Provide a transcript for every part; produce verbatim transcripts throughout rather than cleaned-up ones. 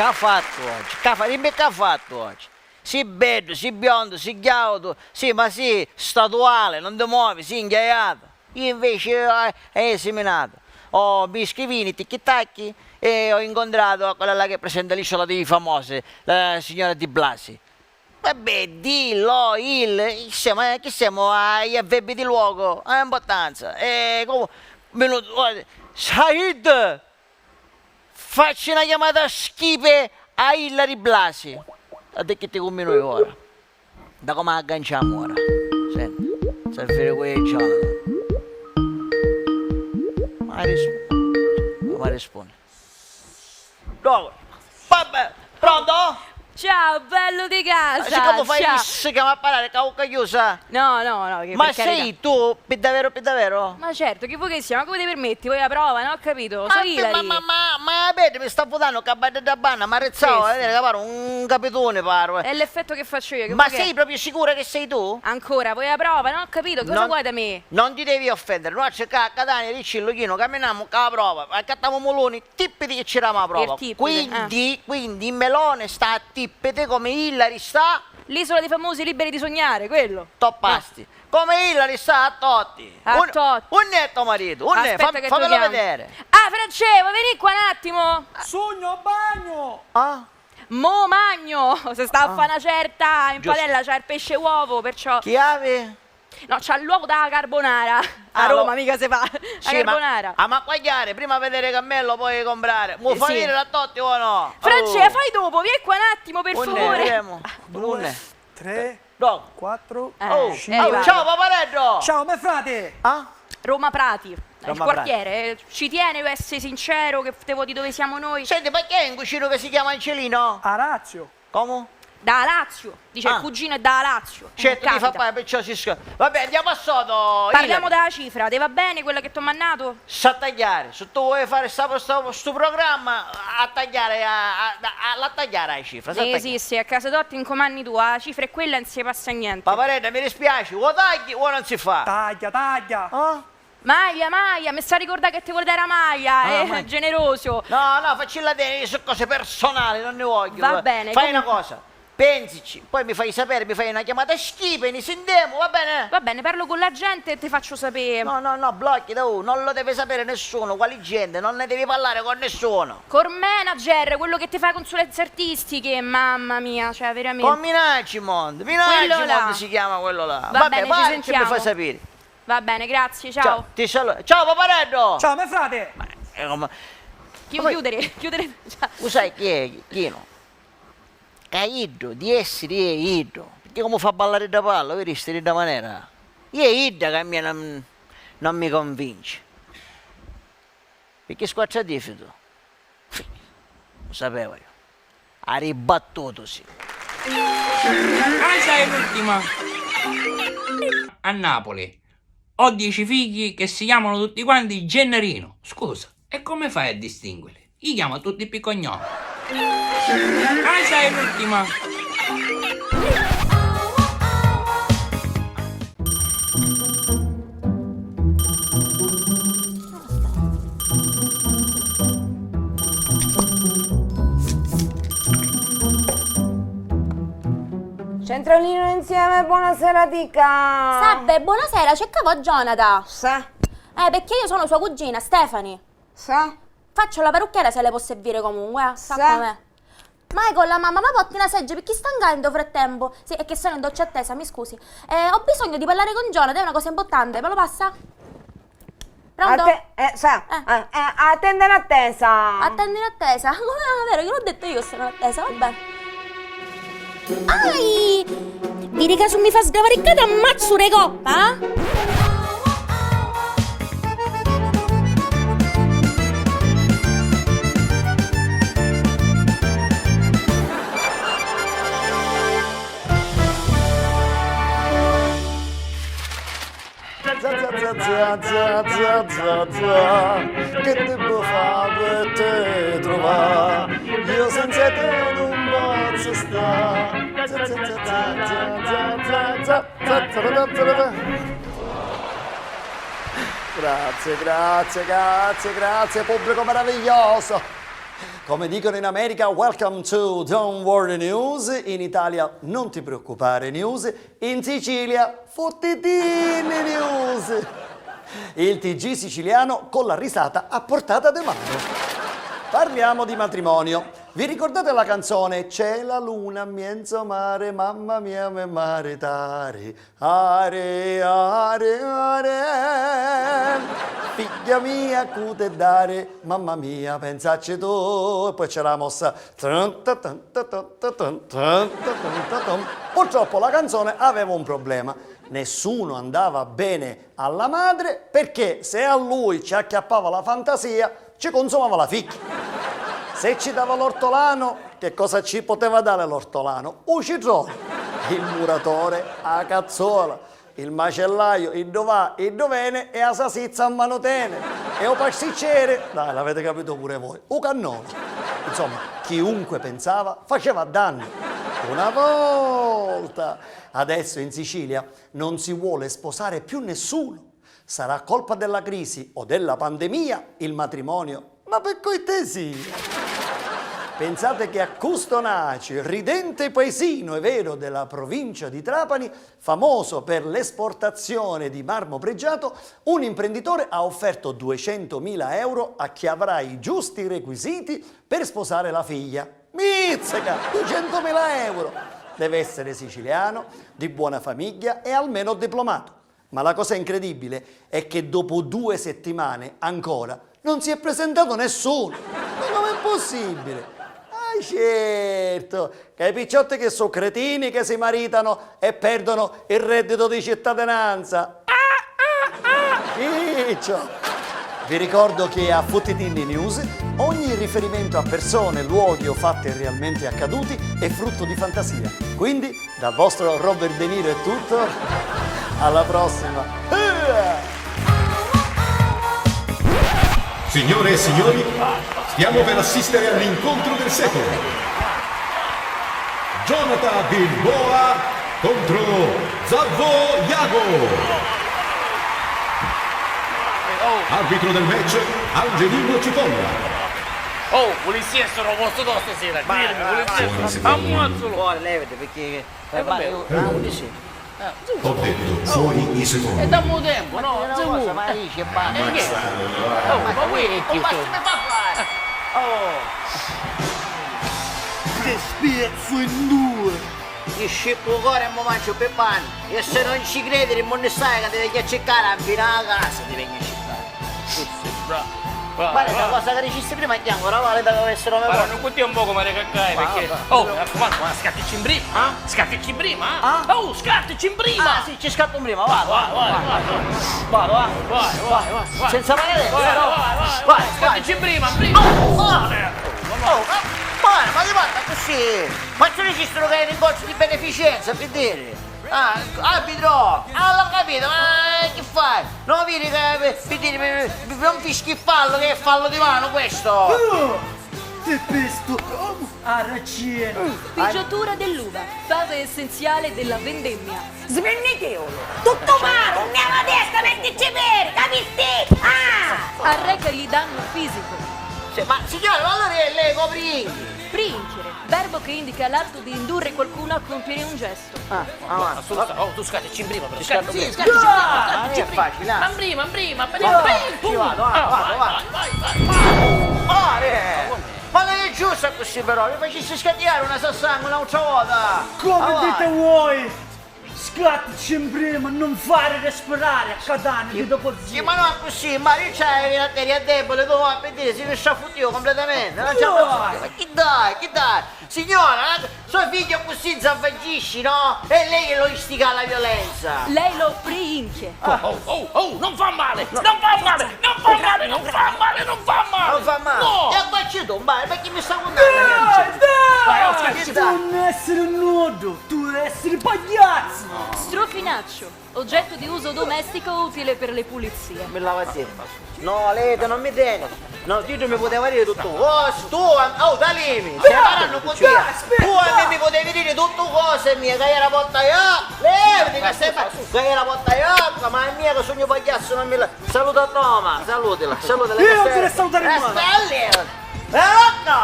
Ca fattu oggi? Ca fa-, dimmi ca fattu oggi? Si beddu, si biondu, si chiautu, si, ma si statuale, non ti muovi, si inchiaiatu. Io invece, eh, eh, seminato. Ho, mi scrivini ticchi tacchi e ho incontrato a quella là che presenta l'Isola dei Famosi, la signora Di Blasi. Vabbè, di, lo, il, insomma, eh, che siamo ai avverbi di luogo, è importanza. E comu-, minuto, guarda, Said! Facci na chiamata a Schipe a Illa di Blasi. A te chi ti cumminu io ora. Da come agganciamo ora? Senti, servire qui e già. Ma risp-, ma rispondi. Dopo. Vabbè, pronto? Ciao, bello di casa. Siccome fai ciao. Isso che mi appare che bocca chiusa. No, no, no, che... Ma per carità. Sei tu, per davvero, per davvero? Ma certo, chi vuoi che sia? Ma come ti permetti? Vuoi la prova, no? Ho capito, so Ilari. Ma, ma, ma, ma, ma vedi, mi sta votando che badda da banna, ma rezzavo, sì, sì. Vedere che pare un capitone, pare. È l'effetto che faccio io, che vuoi che... Ma sei proprio sicura che sei tu? Ancora, vuoi la prova, no? Ho capito, cosa vuoi da me? Non ti devi offendere, noi qua a Catania, Riccillo, Chino, camminiamo con la prova, accattamo muloni, tippiti che ci dà la prova. Quindi, eh. Quindi il melone sta a tippiti come Ilari sta. L'isola dei famosi liberi di sognare, quello. Toppasti. Come Ilari sta a totti. A totti. Unni è to marito? Unni è? Aspetta che fammelo vedere. Ah, Francè, vuoi venire qua un attimo? Sugno bagno! Ah? Mo magno! Se sta a fare una certa in padella, c'è il pesce uovo, perciò. Chi havi? No, c'ha l'uovu da carbonara. A Roma mica se fa. La carbonara. Ah, ma quagliare, prima vedere cammello, poi comprare. Mu fa venire a totti o no? Francè, fai dopo, vieni qua un attimo, per favore. Due, quattro, cinque. Ciao, papareddo! Ciao, me frate! Ah? Roma Prati. Il quartiere, eh, ci tiene, devo essere sincero, che te vuoi di dove siamo noi? Senti, ma chi è in cucina che si chiama Angelino? Arazio. Come? Da Lazio, dice il cugino è da Lazio. Certo, ti fa pagare, perciò si sc-, vabbè, andiamo a sodo. Parliamo della cifra, ti va bene quello che ti ho mandato? Sa tagliare, se tu vuoi fare sta, sta, sto programma, a tagliare, a, a, a, a tagliare la cifra, sa tagliare. Sì, sì, sì, a casa tua ti incomanni tu, la cifra è quella, non si passa niente. Paparedda, mi dispiace, o tagli o non si fa. Taglia, taglia. Ah? Maglia, maglia, mi sta a ricordà che ti vuole dare la maglia, eh, generoso. No, no, faccilla te, su cose personali, non ne voglio. Va bene, fai una cosa, pensici, poi mi fai sapere, mi fai una chiamata a Schipe, ne sentiamo, va bene? Va bene, parlo con la gente e ti faccio sapere. No, no, no, blocchi, tu, non lo deve sapere nessuno, quali gente, non ne devi parlare con nessuno. Col manager, quello che ti fa consulenze artistiche, mamma mia, cioè, veramente. Con Minacci Mondo, Minacci Mondo si chiama quello là. Va bene, ci sentiamo. Vabbè, vai, ci mi fai sapere. Va bene, grazie, ciao. Ciao, ti saluto. Ciao, papareddo! Ciao, me frate! Ma, eh, ma, chi vuoi chiudere? Chiudere. Ciao. Lo sai chi è, Chino? Ca iddu, di essiri è iddu. Perché come fa a ballare da palla, vedi, sti di da manera? È idda che a mia non, non mi convince. Picchì squattra difitu? Lu sapeva io. Ha ribattutusi. Casa è l'ultima. A Napoli ho dieci figli che si chiamano tutti quanti Gennarino. Scusa, e come fai a distinguerli? Li chiama tutti pi cognome. Casa è l'ultima. Centralino insieme, buonasera dica. Salve, buonasera, cercavo a Jonathan. Sa. Eh, perché io sono sua cugina, Stephanie. Sa. Faccio la parrucchiera, se le può servire comunque, eh. Sa com'è. Michael, la mamma, ma potti una seggia perché sta in nto frattempo. Sì, è che sono in doccia attesa, mi scusi. Eh, ho bisogno di parlare con Jonathan, è una cosa importante, me lo passa? Pronto? Atte-, eh, sa, eh, eh, attende in attesa. Attende in attesa? Ma vero, gliel'ho detto io, sono in attesa, va bene. Ai! Viri ca su mi fa sgravariccà t'ammazzu de coppa, eh? Za, za, za, che devo fare per te trovare? Io senza te non posso stare. Za, za, za. Grazie, grazie, grazie, grazie, pubblico meraviglioso. Come dicono in America, welcome to Don't Worry News, in Italia non ti preoccupare news, in Sicilia fottitini news. Il T G siciliano con la risata a portata de mano. Parliamo di matrimonio. Vi ricordate la canzone C'è la luna a miezo mare, mamma mia me maritari? Are, are, are, figghia mia, cu te dari, mamma mia, pensacci tu. E poi c'è la mossa. Tun, ta, tun, ta, tun, ta, tun, tun, ta, tun, ta, tun. Purtroppo la canzone aveva un problema. Nessuno andava bene alla madre perché se a lui ci acchiappava la fantasia, ci consumava la figghia. Se ci dava l'ortolano, che cosa ci poteva dare l'ortolano? U citrone, il muratore, a cazzola, il macellaio, iddu va, iddu vene e a sasizza a manu tene. E u pasticcere, dai, l'avete capito pure voi, u cannolo. Insomma, chiunque pensava faceva danno. Una volta! Adesso in Sicilia non si vuole sposare più nessuno. Sarà colpa della crisi o della pandemia il matrimonio? Ma pe coittesia! Pensate che a Custonaci, ridente paesino, è vero, della provincia di Trapani, famoso per l'esportazione di marmo pregiato, un imprenditore ha offerto duecentomila euro a chi avrà i giusti requisiti per sposare la figlia. Mizzica! Duecentomila euro! Deve essere siciliano, di buona famiglia e almeno diplomato. Ma la cosa incredibile è che dopo due settimane ancora non si è presentato nessuno. Ma com'è possibile? Ah, certo, ca i picciotti che so cretini che si maritano e perdono il reddito di cittadinanza. Ah, ah, ah! Ciccio! Vi ricordo che a Futtitinni News ogni riferimento a persone, luoghi o fatti realmente accaduti è frutto di fantasia. Quindi, dal vostro Robert De Niro è tutto. Alla prossima. Signore e signori, stiamo per assistere all'incontro del secolo. Jonathan Bilboa contro Zavvo Iago. Arbitro del match, Angelino Cipolla. Oh, vulissi essere a posto tuo stasera, cridimi, vulissi essere. Ammazzo! Ora levati perché Eh, vabbè, io, ah, uno sì. Eh, sì. Ho detto, fuori i secondi. E dammi tempo, no? Ma dice, ma... Eh, che? Oh, ma qui è chi? Ma che mi fa fare? Oh! Ti spezzo in due! Ti scippo il cuore e mi mangio per pane. E se non ci credi, non ne sai che ti devi cercare a fine a casa, ti vengo a cercare. Sì, sì, bravo. Vai, guarda, vai. Cosa che dicisti prima, chiamo, ora vale da essere... Parla con te un poco, Maria Caccai, perché... Oh, mi raccomando, ma scattici in prima, eh? Scattici in prima, eh? Ah? Oh, scattici in prima! Ah, sì, ci scatto in prima, vado. Vai, vai, vai. Vado, eh. Vai, vai, vai, vai. Senza parlare, vai, vai, vai, vai. Scattici in prima, in prima. Oh, oh. Oh, ma, ma che fatta così? Ma ci dicessero che è un negozio di beneficenza, per dire. Ah, arbitro! Ah, l'ho capito, ma che fai? Non vedi che, eh, per dire, per, per, non fi schifallo, che è fallo di mano questo! Oh, che pesto! Oh, ha ragione! Pigiatura dell'uva, fase essenziale della vendemmia. Sminnitìulu! Tuttu malu, unni è la testa, mettici peri, capisti? Ah! Arreca il danno fisico. Sì, ma signore, ma allora lei, lei copri inchi? Priinchiri, verbo che indica l'atto di indurre qualcuno a compiere un gesto. Ah, avanti. Ma scusa, oh, tu scattici in prima, però. Scatti, sì, scatti in prima, scatti in prima. Ah, è facile, ah. Ma in prima, in prima, prima, prima. Ci vado, ah, vado, vado. Vai, vai, vai, vai. Ah, eh. Ma non è giusto così, però, mi facessi scattare una sassanga un'altra volta. Come dite voi? Scattici in prima, non fare respirare a Catania, dite così. Sì, ma no così, ma io c'hai la materia debole, tu vai a vedere, si mi sciaffuttio completamente, non ce la posso fare. Ma chi dai, chi dai? Signora, eh, sua figlia così zafagisci, no? È lei che lo istiga alla violenza. Lei lo priinchie. Oh, oh, oh, oh, non fa male, non fa male, non fa male, non fa male, non fa male. Non fa male. No. E qua c'è tu, ma perché mi sta contando? Dai, dai, dai, non essere nudo, tu essere pagliazzo. Strofinaccio. Oggetto di uso domestico utile per le pulizie. Mi lava sempre. No, lei non mi tiene. No, tu mi potevi dire tutto cosa. Tu, oh, Dalimi, stai parlando con te. Tu a me mi potevi dire tutto cosa e mia, che era porta io. Lei, che stai fa-, che era porta io, ma è mia che sogno pagliazzo, non mi la... Saluta a Toma, salutila, salutila. Io non ti devo salutare mai. Sta lì. Eh, no!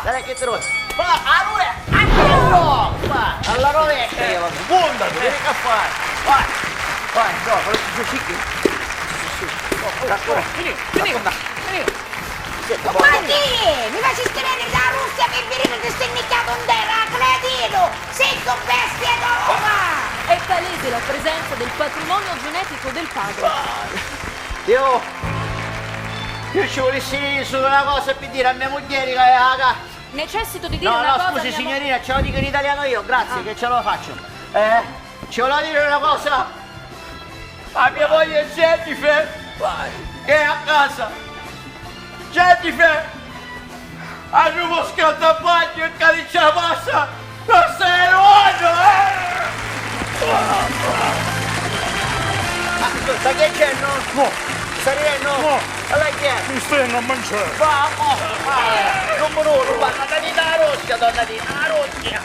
Dai che te lo... Va, a lui! Andiamo! Va, alla rovescia io lo sfonda, tu vedi che fai? Vai, vai, no, però ci sono sicchi. Ancora, ancora. Finì, finì, finì. Guardi, mi faciste venire da Russia per venire che stai nicchiato in terra, cretino! Sei tu bestia d'Europa! È palese la presenza del patrimonio genetico del padre. Io, io ci volessi dire solo una cosa per dire a mia moglie che è la ca- Necessito di dire No, una no, cosa scusi a mia mo- signorina, ce lo dico in italiano io, grazie, Ah. che ce lo faccio. Eh, ci volevo dire una cosa. A mia moglie Jennifer, che è a casa. Jennifer! Arrivo scaldabagno e calicia passa! Non sei uomo, eh! Ma che c'è, no? No! Sta ridendo? No! E lei chi è? Mi stenno a mangiare! Va, mo! Va! Non mi rubo, guarda, donna Rosia, donna Dina Rosia!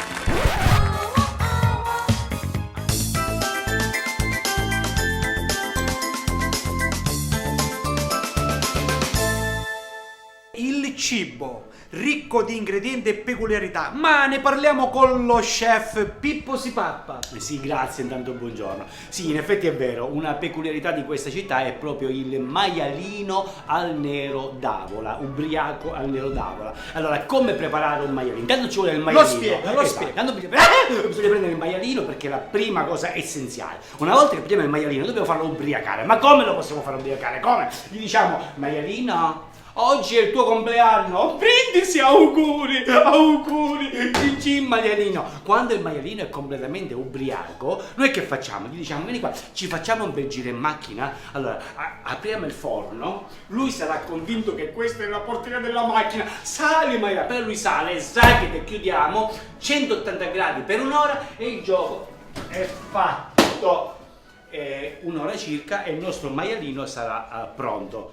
Il cibo, ricco di ingredienti e peculiarità, ma ne parliamo con lo chef Pippo Sipappa. Eh sì, grazie, intanto buongiorno. Sì, in effetti è vero, una peculiarità di questa città è proprio il maialino al nero d'avola, ubriaco al nero d'avola. Allora, come preparare un maialino? Intanto ci vuole il maialino. Lo spiego, lo Esatto. spiego. Intanto bisogna, bisogna prendere il maialino perché è la prima cosa essenziale. Una volta che pigliamo il maialino, dobbiamo farlo ubriacare. Ma come lo possiamo fare ubriacare? Come? Gli diciamo, maialino, oggi è il tuo compleanno, brindisi, auguri, auguri, cin cin, maialino. Quando il maialino è completamente ubriaco, noi che facciamo? Gli diciamo, vieni qua, ci facciamo un bel giro in macchina? Allora, a- apriamo il forno, lui sarà convinto che questa è la portiera della macchina, sali, maialino, appena lui sale, sa che te chiudiamo, centottanta gradi per un'ora e il gioco è fatto. Eh, un'ora circa e il nostro maialino sarà, eh, pronto.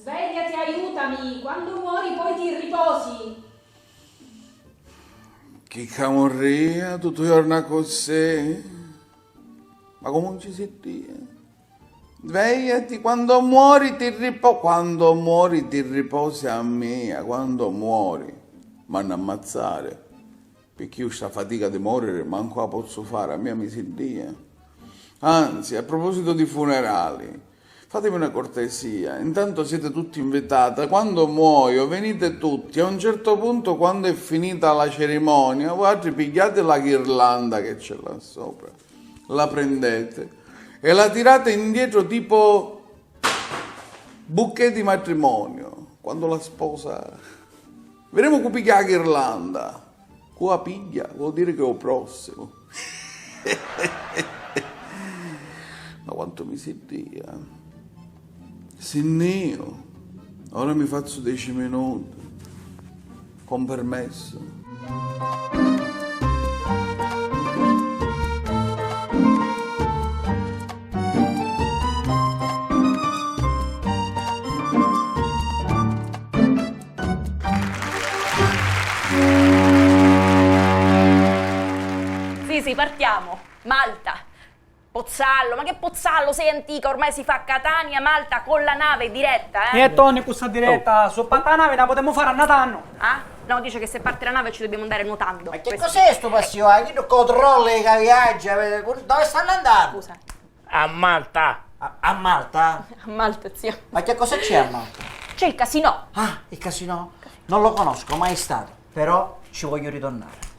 Svegliati, aiutami! Quando muori poi ti riposi! Chi camurria tuttu jorna accussì? Ma comu 'un ci si tia? Svegliati, quando muori ti ripo-, quando muori ti riposi a mia, quando muori m'hannu ammazzari. Picchì iu sta fatica di moriri mancu a pozzu fari, a mia mi si dia. Anzi, a proposito di funerali, fatemi una cortesia, intanto siete tutti invitati, quando muoio venite tutti, a un certo punto, quando è finita la cerimonia, vuatri pigghiate la ghirlanda che c'è là sopra, la prendete e la tirate indietro tipo bouquet di matrimonio, quando la sposa... Videmu cu pigghia a ghirlanda. Cu a pigghia vuol dire che è u prossimu. Ma quantu mi si dia. Si nni iu, ora mi fazzu deci minuti. Con permesso. Sì, sì, partiamo. Malta. Pozzallo, ma che Pozzallo? Sei antica, ormai si fa Catania, Malta con la nave diretta, eh? E Toni, cu sta diretta, oh, sopra a nave la potemu fare a Natano. Ah? No, dice che se parte la nave ci dobbiamo andare nuotando. Ma che cos'è sto passione? Chi cotrolla che viaggia? Dove stanno andando? Scusa. A Malta. A, a Malta? A Malta, zio. Ma che cosa c'è a Malta? C'è il casinò. Ah, il casinò? Non lo conosco, mai stato, però ci voglio ritornare.